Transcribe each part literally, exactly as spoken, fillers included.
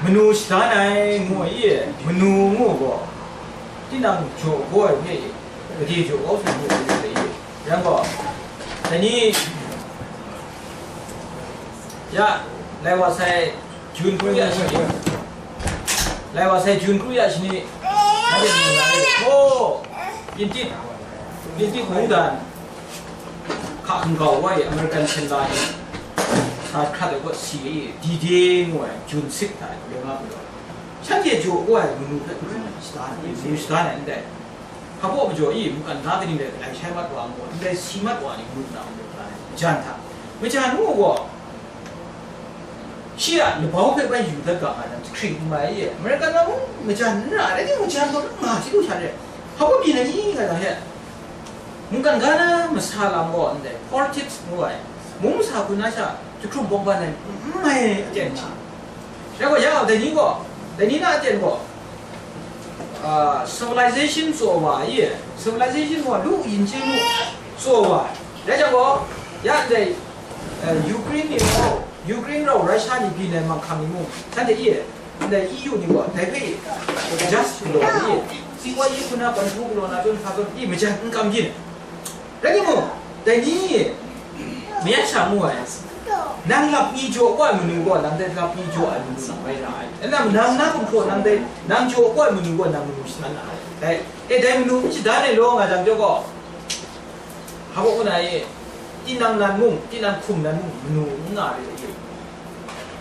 Manu shadan ai ngu ai, manu ngu gaw, tinang jaw gaw ai hpe, gade jaw kau hte ngu ai, rai gaw, dai ni, ya, lai wa sai, Jun kru ya shani, lai wa sai Jun kru ya shani, nanhte ni nga ai, oh, Pintit, Pintit mungdan, hka hkungga wa e American shinla ni, sa hkrat ai kaw si e, D-Day ngu ai, Jun six hta e, galaw nga galaw. Shanhte jaw wa ai manu hpe manu shada ai, manu shada ai ndai. Hpa baw majaw i, mungkan ga kaning dai galai shai mat wa ngu, ndai si mat wa ni manu na majaw ai, majan hta. Majan ngu gaw, shi a labau hpe bai yu dat ga nga jang, jahkring n mai e, American na mung majan n ra, rai timung, majan gaw n nga, chyeju sha re. Hpa baw byin ai ni nga jang he, mungkan ga na masa lam gaw ndai, politics ngu ai, mung masa hku na sha, jahkrum bawng ban ai, n mai aten hta. Rai gaw, ya, dai ni gaw, dai ni na aten gaw, ah, civilization tsaw wa i, civilization gaw lu yin chyen mu tsaw wa. Rai jang gaw, ya ndai, eh, Ukraine ni gaw, Ukraine rau Russia ni byin ai manghkang ni mung, shanhte i, ndai E U ni gaw, dai hpe adjust galaw ai i, si wa i hku na, kawm hku galaw na, chyawm hkra zawn i, majan n kam byin. Rai timung, dai ni, mayat sha ngu ai, nang lap mi jaw wa ai manu gaw, nang dai lap mi jaw ai manu nang rai ra ai. Nang, nang na gumhpraw nang dai, nang jaw wa ai manu gaw, nang manu shadan na ai. Dai, e, dai manu n shadan ai law nga jang jaw gaw, hpa baw ngu na e, tinang nan mung, tinang hkum nan mung, manu n nga re ai.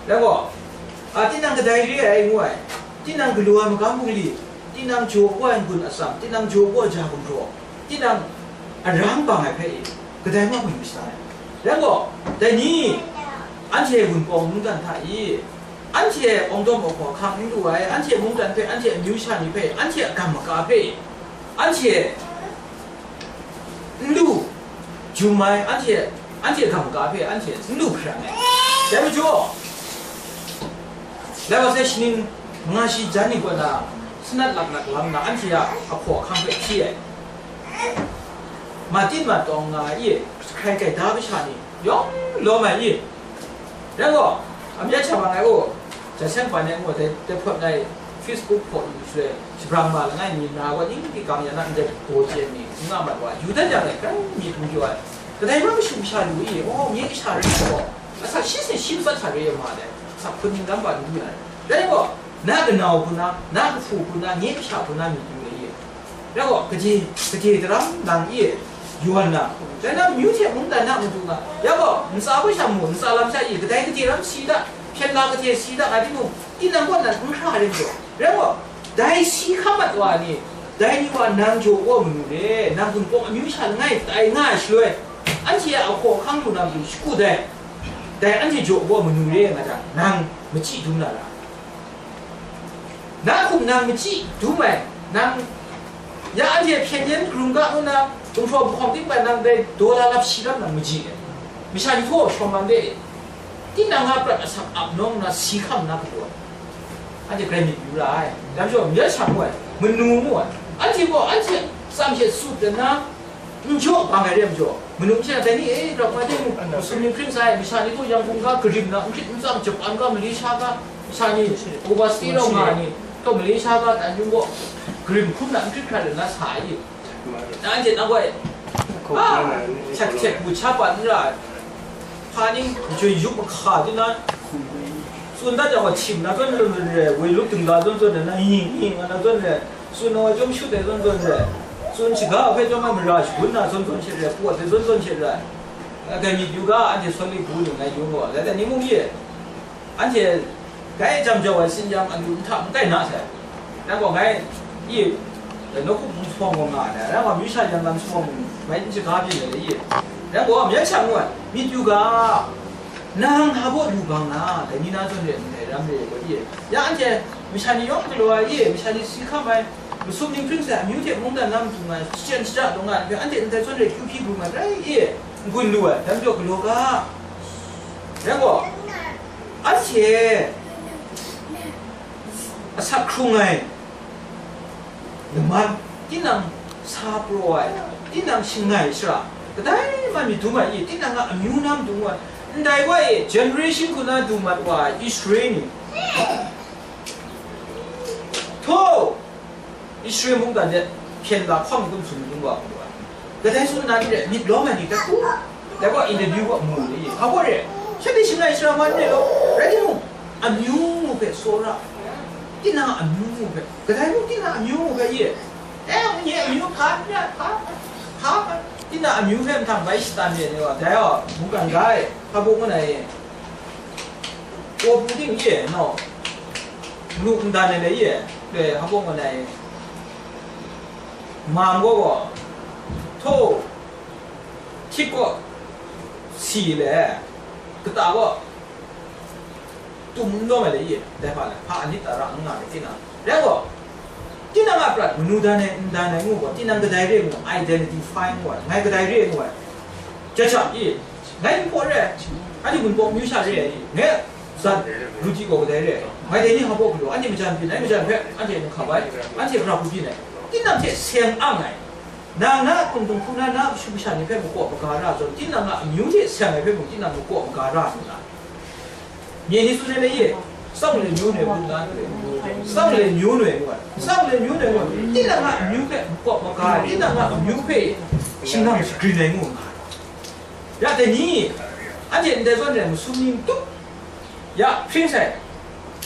Rai gaw, a, tinang kadai re ai ngu ai, tinang galaw ai magam bungli, tinang jaw wa ai n-gun atsam, tinang jaw wa ai ja gumhpraw, tinang arang bang ai hpe e, kadai mung hkum n shadan ai. Rai gaw, dai ni, anhte Wunpawng mungdan hta e, anhte awng dawm awhpaw hkang n lu ai, anhte mungdan hpe, anhte amyu sha ni hpe, anhte a gam maga hpe, anhte n lu jum ai, anhte, anhte a gam maga hpe anhte n lu hkran ai. Dai majaw, lai wa sai shaning manga shi jan ni kaw na, sanat laknak lam na, anhte a ahkaw ahkang hpe hpyi ai. Matin matawng nga ai, hkrai gaida kasha ni yawng lawm ai i. Rai gaw, amyat sha bang ai u, Jackson Bane ngu ai, dai hpawt ngai Facebook hpaw lu shaloi, shabrang ma langai mi na gaw, ning tikang ya na ndai gaw chyen mi, n nga mat wa, yu dat yang e, krai myit n pyaw ai. Kadai mung mashu masha lu i, oh, nye kasha rai gaw, asak shi sin shi matsat hta re ai ma dai, asak hpun ning lam pa n du na rai. Rai gaw, na kanau hku na, na kahpu hku na, nye kasha hku na myit yu ai i. Rai gaw, kaji, kaji daram nang e yawn na, dai na amyu hte mungdan na matu nga, ya gaw, ntsa hpe sha mu, ntsa lam sha e, kadai kaji ram si da, hpyen la kaji si da, nga timung, tinang kaw nan n hkra rim jaw. Rai gaw, dai si hkam mat wa ni, dai ni wa nang jaw wa manu re, nang Wunpawng amyu sha langai tai nga ai shaloi, anhte a ahkaw ahkang lu na matu shakut ai, dai anhte jaw wa manu re nga jang, nang machyi dum na ra. Na hkum nang machyi dum ai, nang ya anhte hpyen yen karum ga ngu na, gumhpraw mahkawng ting bai nang dai daw la lap shi lam nang maji ai. Masha ni htaw shawng man de, tinang a prat asak ap nawng na si hkam na galaw ai. Anhte grai myit yu ra ai. Dai majaw, myit sha ngu ai, manu ngu ai. Anhte gaw anhte tsam hte tsu dan na, n jaw bang ai re ai majaw, manu n shana dai ni e, rap nga de mu, masum ni hpring sa ai, masha ni gaw Yangon ga karim na, n hkrit n tsang, Japan ga, Malaysia ga, masha ni, overseas rau nga ni, gaw Malaysia ga, tan yung gaw, karim hkrum na, n hkrit hkrat na sa ai. Nanhte na gaw, ah, htet htet bu cha pa n ra ai. Hpa ning, jun yup mahka di na, tsun dat jang wa, htim na zawn zawn zawn re, woi lup dingla zawn zawn re, na ning ning na zawn re, tsun na wa chyawm shut ai zawn zawn re, tsun shaga hpe chyawm ai mara shagun na zawn zawn she re, pawt ai zawn zawn she re, dai myit yu ga, anhte Sawli bu ning ngai yu gaw, dai dai ni mung ye, anhte gai jam jau ai sin jam anu nhtang n kai na sai. Nang gaw ngai, i, nawku hpung sawng gaw nga ai, nang gaw amyu sha jan lam sawng bai n shaga byin ai, i, nang gaw myit sha ngu ai, myit yu ga, nang hpa baw lu bang na, dai ni na zawn re ndai ram re ai gaw, i, ya anhte masha ni yawng galaw ai, i, masha ni si hkam ai, masum ni hpring sai, amyu hte mungdan na matu nga, shachyen shaja lawng nga ai hpe, anhte ndai zawn re kyu hpyi bru nga ai, i, n-gun lu ai, dai majaw galaw ga, nang gaw, anhte asak hkrung ai laman, tinang sa praw ai, tinang shangai shara, kadai man myit dum ai i, tinang a amyu na matu ngu ai, Ndai gaw e, generation hku na du mat wa ai Israel ni, htaw, Israel mungdan de hpyen la hpang kum sung kum wa hku wa, kadai tsun na ni re, myit lawm ai ni hpe hku, dai gaw interview wa mu ni, hpa gaw re, shanhte shangai sara man re law, rai timung, amyu hpe tsawra, tinang amyu hpe, kadai mung tinang amyu hpe ye, e, nye amyu hpa n rai, hpa, hpa, tinang amyu hpe mahtang bai shatan re ni wa, dai gaw mungkan ga e, hpa bung ngu na ye. Kaw pru ting ye, no, nu ndan ai le ye, le, hpa bung ngu na ye. Mang gaw gaw, htaw, htit gaw, si le, kata gaw, tum n lawm ai le ye, dai hpa le, hpa anit tara n nga ai, tinang. Rai gaw, tinang a prat manu dan ai, n dan ai ngu gaw, tinang kadai re ngu, identify ngu ai, ngai kadai re ngu ai. Jahta i, ngai n hpaw re ai, anhte Wunpawng amyu sha re ai, ngai zat, Ruti gaw kadai re ai, ngai dai ni hpa gaw galaw, anhte majan byin ai, majan hpe anhte n hkap ai, anhte hkra hku byin ai, tinang hte seng ang ai, nang na a hpung hpung hku na na kashu kasha ni hpe makaw maga ra ai zawn, tinang a amyu hte seng ai hpe mung tinang makaw maga ra ai nna, nye ni tsun ai le ye, 上流流呢不难，上流流呢不难，上流流呢不难，tinang a amyu hpe makaw maga, tinang a amyu hpe shingnang shagrin ai ngu nga. Ya dai ni, anhte ndai zawn re masum ni n tup, ya hpring sai,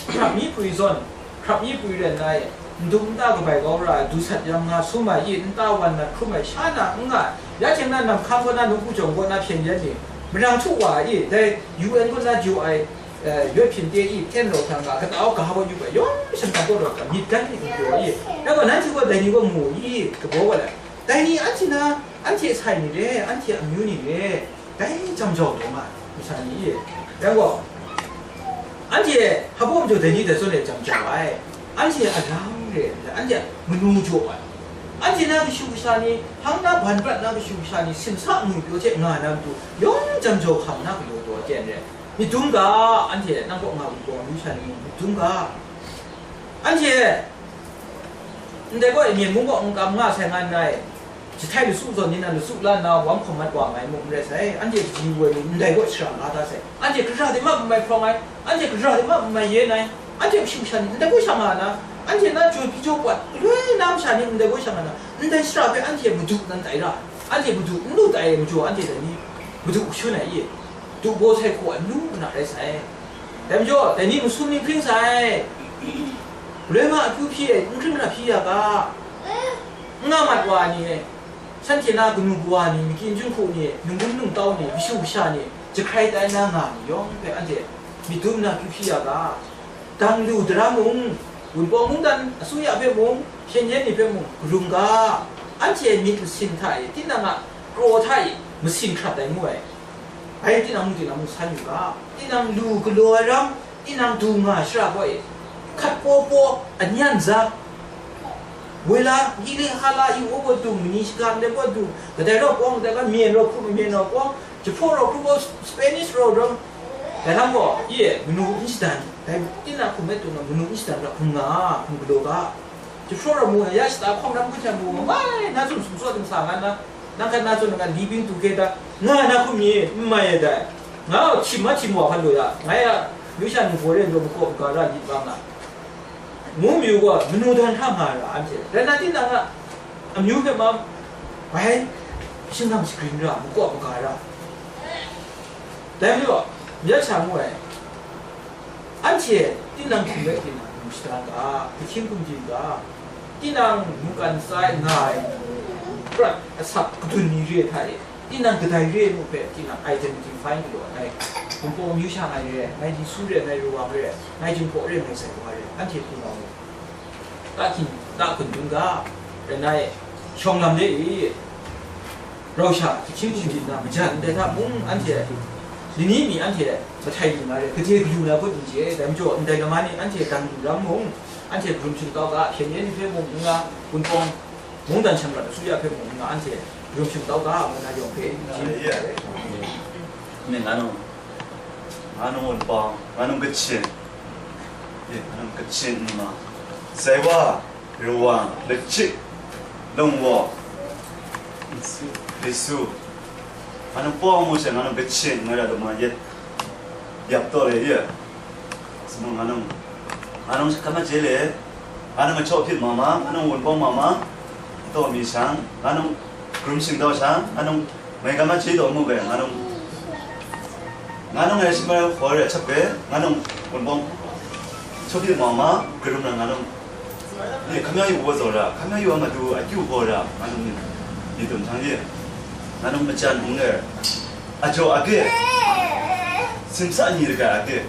hkrap mi pwi zawn, hkrap mi pwi ren na e, ndum nta kabai kau ra ai, du sat yang nga sum ai, i nta wan na hkrum ai, sha na n nga ai, ya hte na nam hkang kaw na, nawku jawng kaw na hpyen yan ni, marang htu wa ai, i dai U N kaw na jaw ai, eh, yawt hpyin te i hten rau hkra nga, kata au ga wa yup ai, yawng shanhkang kaw rau hkra myit gan ni n pyaw ai, i, ya gaw nanhte gaw dai ni gaw mu i, kaba wa lai. Dai ni anhte na, anhte sai ni re, anhte amyu ni re, dai jam jau taw nga ai, masha ni e. Yang gaw, anhte hpa bawm jaw dai ni dai zawn e jam jau ai, anhte alang re, anhte manu jaw ai, anhte na kashu kasha ni, hpang na ban prat na kashu kasha ni, simsa ngwi pyaw hte nga na matu, yawng jam jau hkam na galaw taw ai ten re, myit dum ga, anhte nang kaw nga Wunpawng amyu sha ni, myit dum ga, anhte, ndai gaw e, Myen mung kaw n kam nga sai nga nngai, jahtai lasu zawn ni na lasu la nna wang hkawm mat wa ngai mung n rai sai, anhte kaji woi ni ndai gaw shara la da sai, anhte gara de ma n mai hprawng ai, anhte gara de ma n mai yen ai, anhte kashu kasha ni ndai gaw sha nga na, anhte na jaw pyi jaw pawt, galoi na masha ni ndai gaw sha nga na, ndai shara hpe anhte madu nan tai ra ai, anhte madu n lu tai ai majaw, anhte dai ni madu shun ai i? Du baw sai hku ai nu na rai sai. Dai majaw, dai ni masum ni hpring sai. Galoi ma akyu hpyi ai, n hkring hkrap hpyi ya ga. N nga mat wa ni, shanhte na kanu kawa ni, makyin jinghku ni, ningdum ningtau ni, kashu kasha ni, jahkrai tai na nga ni yawng hpe anhte myit dum na akyu hpyi ya ga. Dang lu dara mung, Wunpawng mungdan asuya hpe mung, hpyen yen ni hpe mung, karum ga, anhte myit masin hta e, tinang a kraw hta e, masin hkrat ai ngu ai. Bai tinang mung, tinang mung san yu ga, tinang lu galaw ai ram, tinang du nga ai shara gaw e, hkat paw paw, anyan za, woi la, hili hala, yu o gaw dung, mani shagan de gaw dung, kadai raw kawng, kadai ga myen raw hkrum, myen raw kawng, jahpraw raw hkrum gaw, Spanish raw rawng, dai lam gaw, i e, manu n shadan, dai tinang hkum e tung na, manu n shadan ra hkum nga, hkum galaw ga, jahpraw raw mu, ya shata hkawng ram hkun sha mu, mai, na tsun sumsawt ntsa nga na, nang hkan na tsun nga, li bing tu khe ta, nga na hkum ni, n mai e dai, nga, htim a htim wa hkan lu ya, ngai a, yu sha ngu gaw re, njaw makaw maga ra lit wa nga, ngu mayu gaw, manu dan hkra nga ra, anhte, rai na tinang a, amyu hpe mam, bai, shingnang shagrin ra, makaw maga ra. Dai majaw, myat sha ngu ai, anhte tinang hkum rai tinang, hkum shada ga, hkum hkying hkum byin ga, tinang mungkan tsa e nga ai, prat asak kadun ni re hta e, tinang kadai re ai nu hpe tinang identify galaw ai, Wunpawng amyu sha ngai re, ngai Lisu re, ngai Rawang re, ngai Jinghpaw re, ngai Saiwa re, anhte hpyi nga mu. Tahkying, tahkun dum ga, rai nna e, shawng lam de e, rau sha, hkying hkum byin na, majan ndai hta mung, anhte, lani mi anhte, mahtai lu na re, gade galu na kut n chye, dai majaw, ndai lama ni anhte dang lu ram mung, anhte karum shingtau ga, hpyen yen ni hpe mung n nga, Wunpawng, mungdan shamrat asuya hpe mung n nga, anhte karum shingtau ga, ngu na yawng hpe, Amen. Nga nung, nga nung Wunpawng, nga nung Kachin, eh, nga nung Kachin n ma, Saiwa, Rawang, Lachit, Lungwaw, Lisu, nga nung Pawng mu she, nga nung Kachin, nga ra lama yet, Yap taw le ye. Sumung nga nung, nga nung kama je le, nga nung achaw hpit ma ma, nga nung wunpawng ma ma, taw mi shang, nga nung grum shing dau shang, nga nung mai kama je taw mu be, nga nung, nga nung ai shi mai hoi re chap be, nga nung wunpawng chaw hpit ma ma, grum na nga nung Ni hkam ya yu wa zaw ra, hkam ya yu wa matu akyu gaw ra, nga num ni, ni dum htang ye, nga num majan n ga, ajaw age, simsa ni daga age,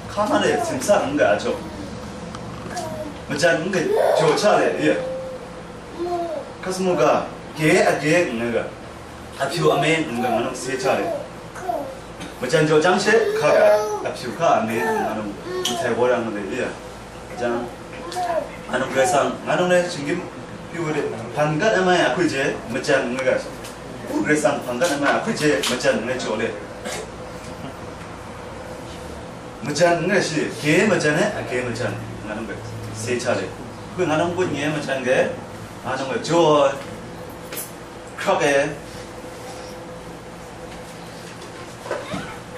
hka ma le simsa n ga ajaw, majan n ga, jaw cha le ye, hka samu ga, ge age n ga, ahpyu ame n ga, nga num se cha le, majan jaw jang she, hka ga, ahpyu hka ame n ga, nga num, nhtai wa ra nga le ye. Jang, anung Karai Kasang, nga nung le shinggyim pyi wa de, hpan gat ai mai a hkui je, majan n rai ga, u Karai Kasang hpan gat ai mai a hkui je, majan n rai jaw le, majan n rai shi, ge majan e, age majan, nga nung rai, se cha le, hkui nga nung kut nye majan ge, nga nung rai jaw, hkrak e,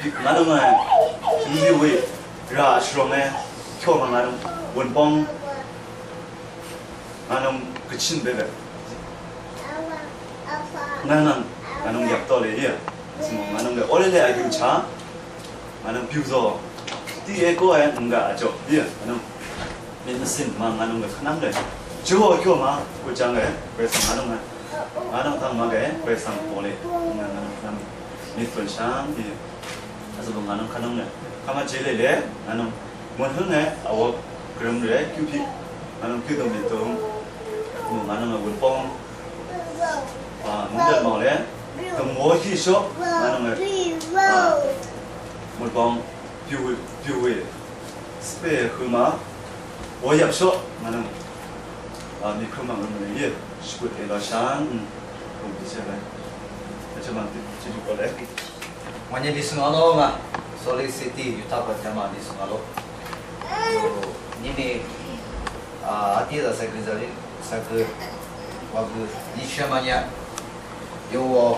Nga nung ai, n yu we, ra sharawng e, hkyaw ma nga nung, wunpawng, nga nung kachin bebe, nga nang, nga nung yak taw le ye, nga nung le, ole le a yu cha, nga nung pyu zaw, ti e kaw ai n ga a jaw ye, nga nung. Myit masin ma nga nung ga hkanang rai, jaw hkyaw ma, ku jang rai, Karai Kasang nga nung ai, nga nung hkang ma ga, Karai Kasang paw le, nga nga nung hkanang, myit tsun shang di, aza bung nga nung hkanang rai, hkama je le le, nga nung, mun hung ai, awa, karum rai, kyu hpyi, nga nung kyu dum myit dum, mu nga nung ai wunpawng, a, mungdan mau le, dum waw hyi shaw, nga nung ai, a, wunpawng, pyu, pyu, Sape hkrum ma, wa yap shaw, nga nang, a, mi hkrum ma ngu ma ni, shakut e la shang, n, hkum di che bai. Acha mang di, chi du ko le. Manye di sung alo nga, Salt Lake City, Utah pa jama di sung alo. Yo, ni ni, a, ati da sa gri zari, sa gri, wa gri, ni shama nya. Yo wo,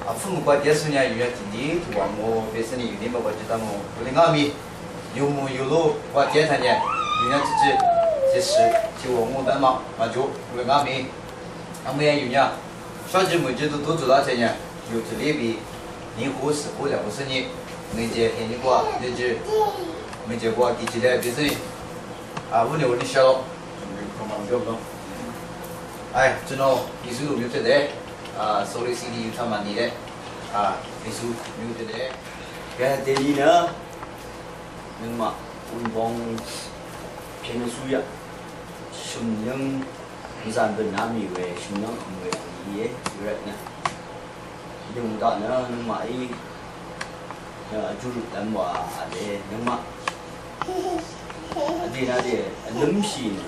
a hpung kaba de sun ya yu ya ting di, tu wa mo, pe sani yu ni ma ba jita mo, wu li nga mi, yu mu yu lu, wa de tan ya, yu ya ci ci, ci shi, ci wo mu dan ma, ma ju, wu li nga mi, a mu ya yu ya, shwa ji mu ji tu tu zu la ten ya, yu tu li bi, ni hu si hu le hu sani, mi je he ni kwa, ni ji, mi je kwa ki ji le bi sani, a wu ni wu ni sha lo, yu kwa ma yu lo. Ai, ကျွန်တော် ပြည်သူ့လူမျိုးဖြစ်တယ်။ အာ၊ စိုးရိမ်စီးတီးယူထားမှနေတယ်။ အာ၊ ပြည်သူ့မျိုးဖြစ်တယ်။ ကဲ၊ ဒီနေ့နော်၊ မိန်းမ ဦးဘုန်း ဖြစ်နေစုရ၊ ရှင်နင်း ဇန်ပနာမီဝဲ ရှင်နင်းအမွေအမီးရဲ့ ရတ်န Yung ta na nang ma i, na a juru dan wa a le nang ma. A di na de, a lum shi na.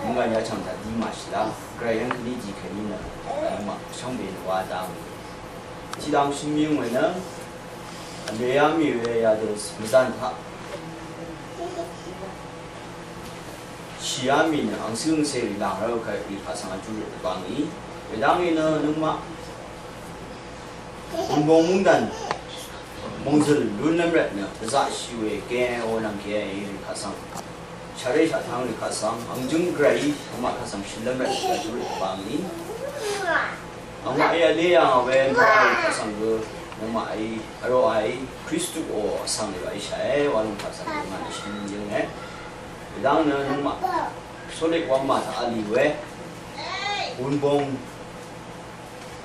Nang ga ya chang ta di ma shi la, krai yang kani ji kani na, nang ma, shang be na wa da mu. Ci dang shi mying wai na, a le ya mi wai ya de, mazan ta. Shi ya mi na, ang sing se ri lang rau kai ri hpa sang a juru ba ngi. Wai dang i na, nang ma. Wunbawng mungdan mungzul lun lam rat na, kaza shi we keng ai aw nang kye ai re hka sang, share shahtang re hka sang, ang jung grai, ama hka sang shin lam rat shi a jung re hka bang ni? Ama e a le yang a we, nang re hka sang ga, nang ma ai, aro ai, Hkristu aw a sang re ai sha e, wa lung hka sang ga, man shin jung e. Dang na, nang ma, Sawlek wang ma hta a li we, Wunbawng,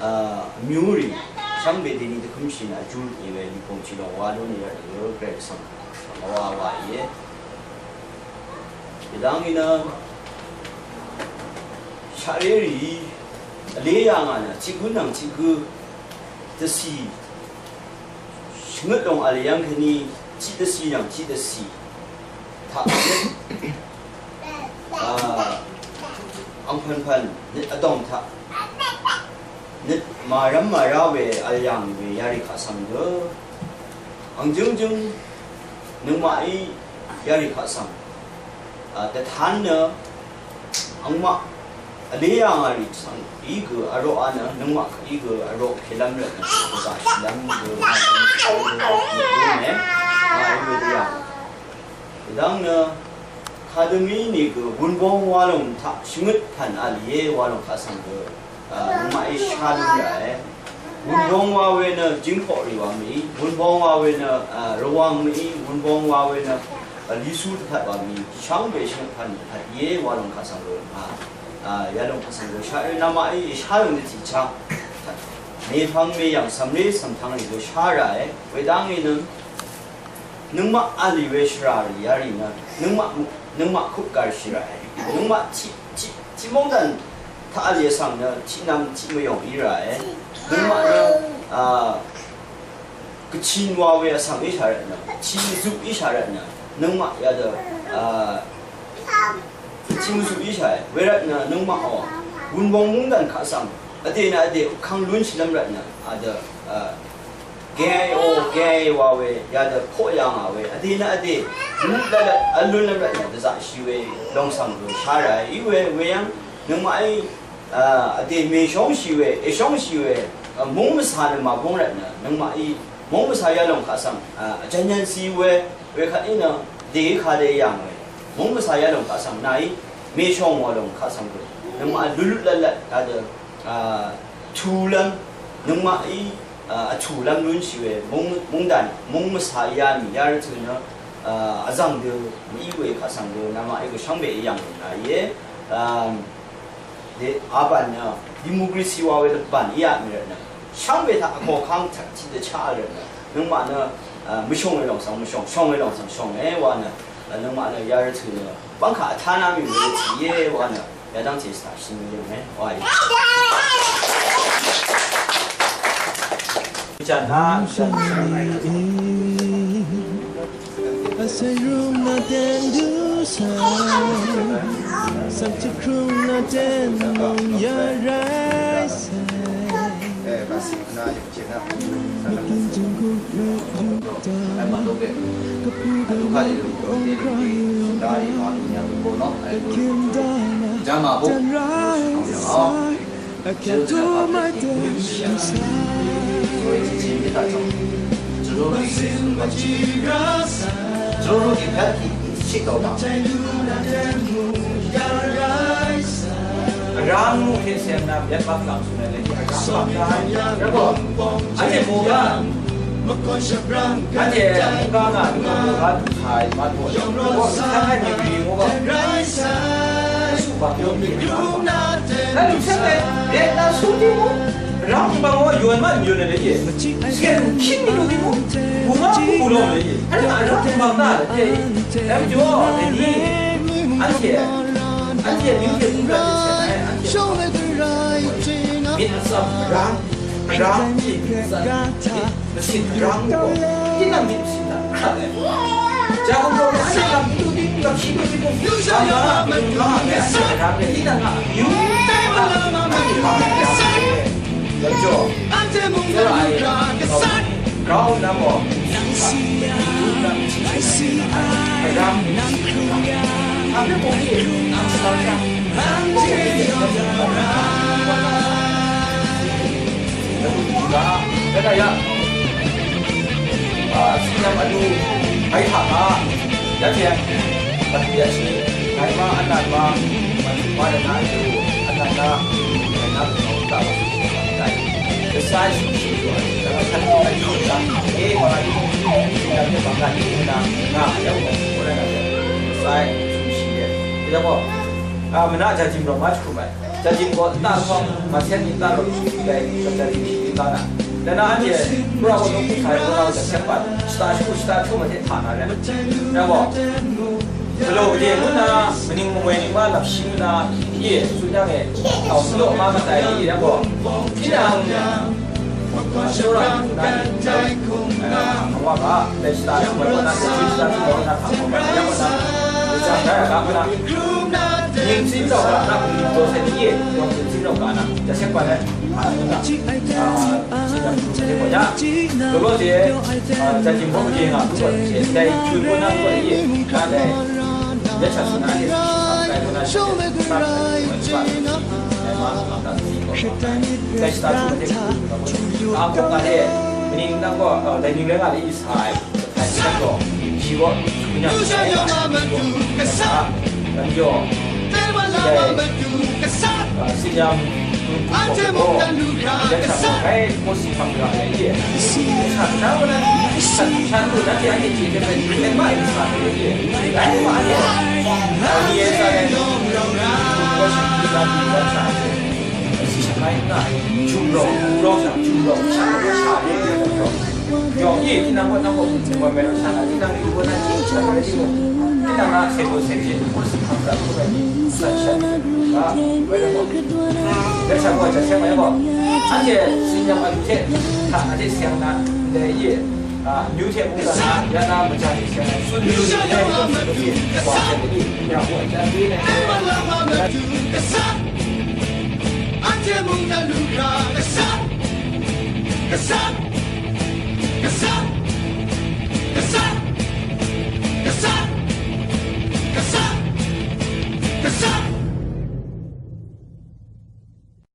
a, amyu ri, shang bede ni jahkum shi na jur ni we, li hpawng shi lawng wa lu ni rat ni we, Karai Kasang, wa wa i e. Yadang i na, share ri, ale ya nga na, hti gun nang hti gu, tasi, shangut lawng a le yang hkani, hti tasi nang hti tasi, hta, a, ang hpan hpan, nit adawng hta, nit maram mara we a yang we ya ri hka sang ga, ang jung jung, nang ma i ya ri hka sang, a, dahtan na, ang ma, Ale ya nga ri hpyi ga araw a na, ningma hkri ga araw hkye lam rai na, kasa shi lam ga nga lam shagu nga ai we de ya. Kadang na, hka dumi ni ga wunbawng wa lawng hta shangut hpan a li e wa lawng hka sang ga, a, ningma e sha lu ra ai. Wunbawng wa we na jinghpaw ri wa mi, wunbawng wa we na, a, rawang mi, wunbawng wa we na, a, li su jahpat wa mi, shang be shangut hpan hta ye wa lawng hka sang ga, a, a, ya lawng hka sang ga, sha e, ningma e sha lu ni hti hta, mehpang meyang, samre samhtang ri ga sha ra ai. Woi dang e nang, ningma a li we shara ri ya ri na, ningma, ningma hkup gar shi ra ai. Ningma hti, hti, hti mungdan hta a li sang na, hti nam hti mayawng ri ra ai. Ningma na, a, kachin wa we a sang i sha rat na, hti zu i sha rat na, ningma ya da, a, hti zu i sha ai. Woi rat na, ningma aw, wunbawng mungdan hka sang, ade na ade, hkang lun shalam rat na, a da, a, K I O, K I A wa we, ya da hpaw ya nga we, ade na ade, lu la la, alun la rat na, daza shi we, lawng sang lu sha ra ai, i we, we yang, ningma ai, a, ade me shawng shi we, e shawng shi we, a, mung masa na ma bung rat na, ningma i, mung masa ya lawng hka sang, a, ajan yan si we, we hkat i na, de hka de yang we, mung masa ya lawng hka sang, na i, me shawng wa lawng hka sang we, ningma lu lu lat lat, ya da, a, htu lam, ningma i, a, ahtu lam lun shi we, mung, mungdan, mung masa ya mi, ya rai hte na, a, azang de, mi we hka sang de, nama e ga shang be e yang na ye, a, de, a ban na, democracy wa we ban i ya mi rat na, shang be hta ahkaw hkang hta hti da cha ai rat na, ningma na, a, mashawng e lawng sang mashawng, shawng e lawng sang shawng e wa na, a, ningma na ya rai hte na, bang hka a hta na mi we hti ye wa na, ya dang hte sa shi ni yeng ai, wa ye. Jan na, jan na. Asai rum na ten du sa, sak chakrum na ten mung ya rai sa. Eh, kasi na yung chin na. Kakin jingkuk na yung ta, kapu ga na ong kra yung ta, kakin da na, jan rai sa. ကျွန်တော်တို့ဒီဘက်ဒီရှိတော့တာ အရမ်းမှုဖြစ်စရာများမျက်မှောက်ဆောင်နေလေအရမ်းပါတာရတော့အဲ့ဒီမောကအဲ့ဒီမောကကလူကလူကထိုင်မတော့တော့ဆက်နေပြီမောက Lalu sete, eh, na su ti mu, rang bang wa yuan ma yuan le ye. Sian kin ni lu ti mu, bu ma bu bu lo le ye. Ada ada bang na le ye. Em jo, eh, ni, an ye, an ye, ni ye, ni ye, an ye. Min asam rang, rang, min asam. Masin rang gaw, tinang myit masin hta hkrat ai. Jakob gaw, anhte lam n du ting, lam shi n du ting, lam na, lam na, lam na, tinang a amyu, lam jaw, tsawra ai, grau nna gaw, rang, hpa hpe gaw, nang sa hkra, Kata ya, ah, si yang adu, hai ha ha, ya tiang, pati ya si, hai ma, anan ma, ma, ma dan na adu, anan na, hai na, ta ma su, ta ma su, ta ma su, ta ma su, eh, ma, si yang ni bangga ni na, na, ya, ma, ma, na, na, sai, su, si, ya, ya, ma, ah, mana ja jim ro ma chu mai. Jajin gaw nta lahkawng, masen ni nta rawt shi dai, jajin shi nta na. Dai na anhte, Pura gaw nawku sai, Pura gaw jahten bat, shata shagu shata hkrum ai hte hta na re. Rai gaw, galaw gade ngu nna, maning mangoi ning wa lap shi ngu na, ye, tsun yang e, tau law ma matai, ye, rai gaw, tinang, Shawra na, eh, Wa ga, dai shata shagu na, dai shata shagu na, ya na, ya na, Ning tsin rau ga na, hpung hpung taw sai ni e, yawng tsin rau ga na, ja sek pa ai, a, a, a, ya, law law de, a, ja jim hpawng je nga, lu gaw de, dai chui gaw na, lu gaw de, a, dai, ya cha su na, de, a, dai gaw Show me the right way now. Should I need this data to look up? Kaning nang gaw, uh, dai ning rai nga le, i sa ai. Sai sa gaw, shi gaw, shi gaw, shi gaw, shi gaw, uh, si nyam, Anhte tsin nyam alu hte hta na hte seng na ndai ye, a, amyu hte mungdan na, ya na maja hte seng ai tsun myu ni ndai hte tsun hte wa hte ni, ya wa hte ni ndai hte. Anhte mungdan lu hkra, kasa, kasa.